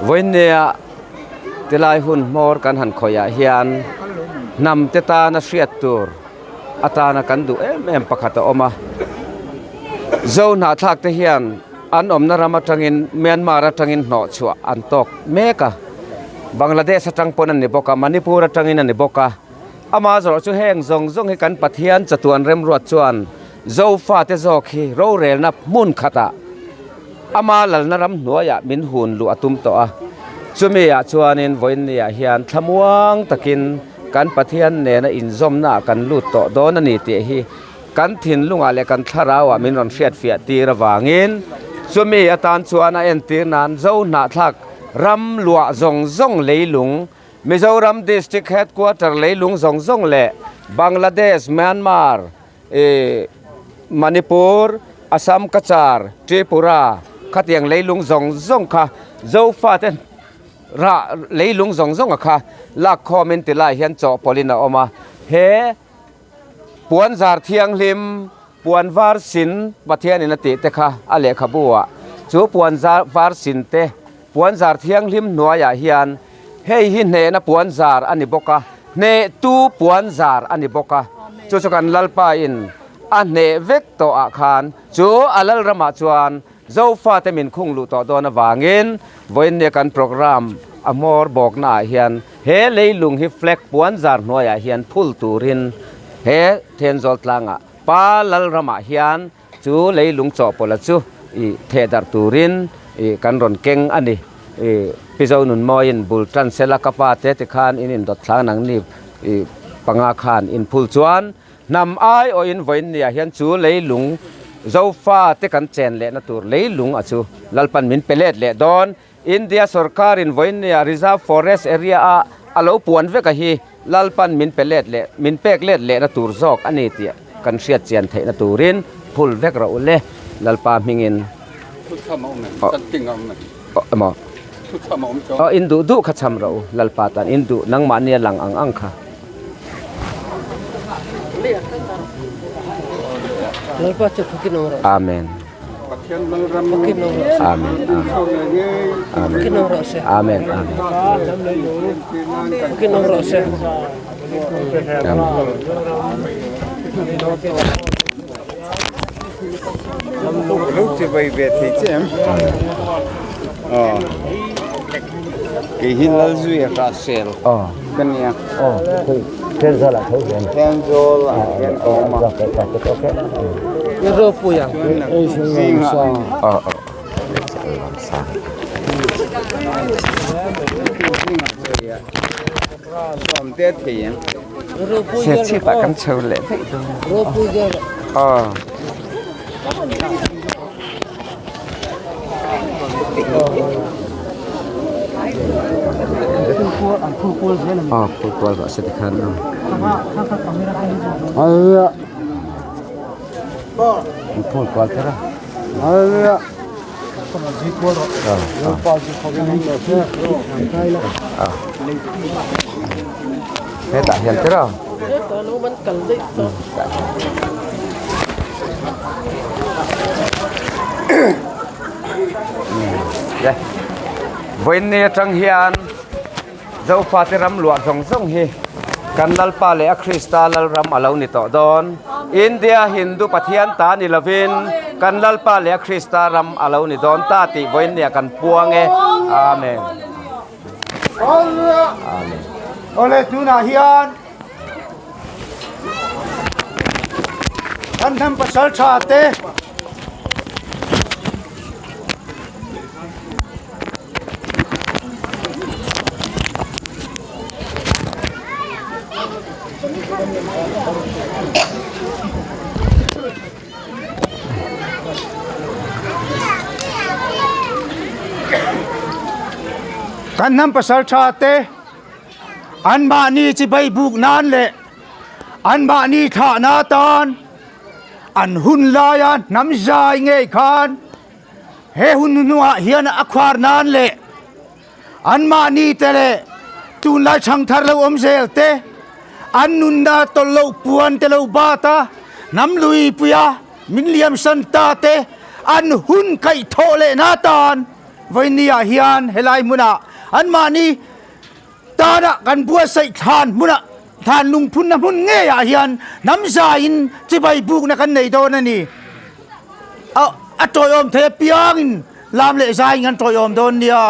Vawinia tilai hun hmawr kan han khawih ah hian hnam te tana hriat tur atana kan duh em em pakhat a awm a Zo hnahthlak te hian an awmna ram atangin Myanmar atangin hnawh chhuah an tawk mek a Bangladesh atang pawn a ni bawk a Manipur atangin a ni bawk a ama zawrh chu heng zawng zawng hi kan Pathian chatuan remruat chuan Zofa te zawk hi rorelna hmun khatah ama lalna ram hnuaiah min hun luh a tum tawh a, chumi ah chuanin vawiinniah hian thlamuang takin kan Pathian nena inzawmna ah kan lut tawh dawn a ni tih hi kan thinlungah leh kan thlarauah min rawn hriatfiah tir avangin chumi atan chuan a entir nan Zo hnahthlak ram luah zawng zawng leilung Mizoram District Headquarter leilung zawng zawng leh Bangladesh, Myanmar, I Manipur, Assam Cachar, Tripura khatiang leilung zawng zawng kha Zofate rah leilung zawng zawng a kha lakkhawmin ti lai hian chawhpawlhin a awm a. He puan zar thianghlim, puan var sin Pathianin a tih te kha a lehkhabu ah chu puan zar var sin te puan zar thianghlim hnuaiah hian Hei hi hnehna puan zar a ni bawk a, hnehtu puan zar a ni bawk a. Chu chu kan Lalpa in a hneh vek tawh ah khan chu a Lalramah chuan Zofate min khung luh tawh dawn avangin vawiinnia kan program a hmawr bawkna ah hian he leilung hi flag puan zar hnuaiah hian phul turin he Thenzawl tlangah Pa Lalramah hian Chu leilung chawhpawlha chu i theh darh turin i kan rawn keng a ni. I Pi Zonunmawiin bul tan sela ka pa te tikhan in indawt thlang nang ni i panga khan in phul chuan hnam aiawhin vawiinniah hian chu leilung Zofa te kan chen lehna tur leilung a chu Lalpan min pe let leh dawn. India sorkarin vawiinniah Reserve Forest Area a a lo puan vek a hi Lalpan min pe let leh min pek let lehna tur zawk a ni tih kan hriat chian theihna turin phul vek rawh u le Lalpa hmingin emaw aw in duh duh kha cham rawh u Lalpa tan in duh nangmahnia lang ang ang kha. Amen. Amen. Amen. Amen. Amen. Kei hi Lalzuia Hrassel ka nia. Thenzawl ah hian ka awm a. Serchhip ah kan chho leh daih dawn a. Aw phul kual rawh se tikhan aw. An phul kual kher a. Hetah hian kher a. Vawiinni atang hian Zofate ram luah zawng zawng hi kan Lalpa leh a Krista Lalram a lo ni tawh dawn. India Hindu Pathian ta ni lovin kan Lalpa leh a Krista ram a lo ni dawn ta tih vawiinniah kan puang e. Amen. Amen. Awle tunah hian Kan hnam pasal tha te Kan hnam pasal tha te Anmahni chibai buk nan leh anmahni thlahna atan an hun laia hnam zai ngei khan he hun hnuah hian a khuar nan leh anmahni te leh tunlai chhangthar lo awm zel te an nunna tawlh loh puan te lo bat a, hnam luipuia min liamsan ta te an hun kaihthawh lehna atan. Vawinia hian helai hmunah anmahni tana kan buatsaih thlan hmunah thlan lungphunna hmun ngeiah hian hnam zaiin chibai bukna kan nei dawn a ni. A tawiawm thei apiangin lam leh zaiin kan tawiawm dawn nia.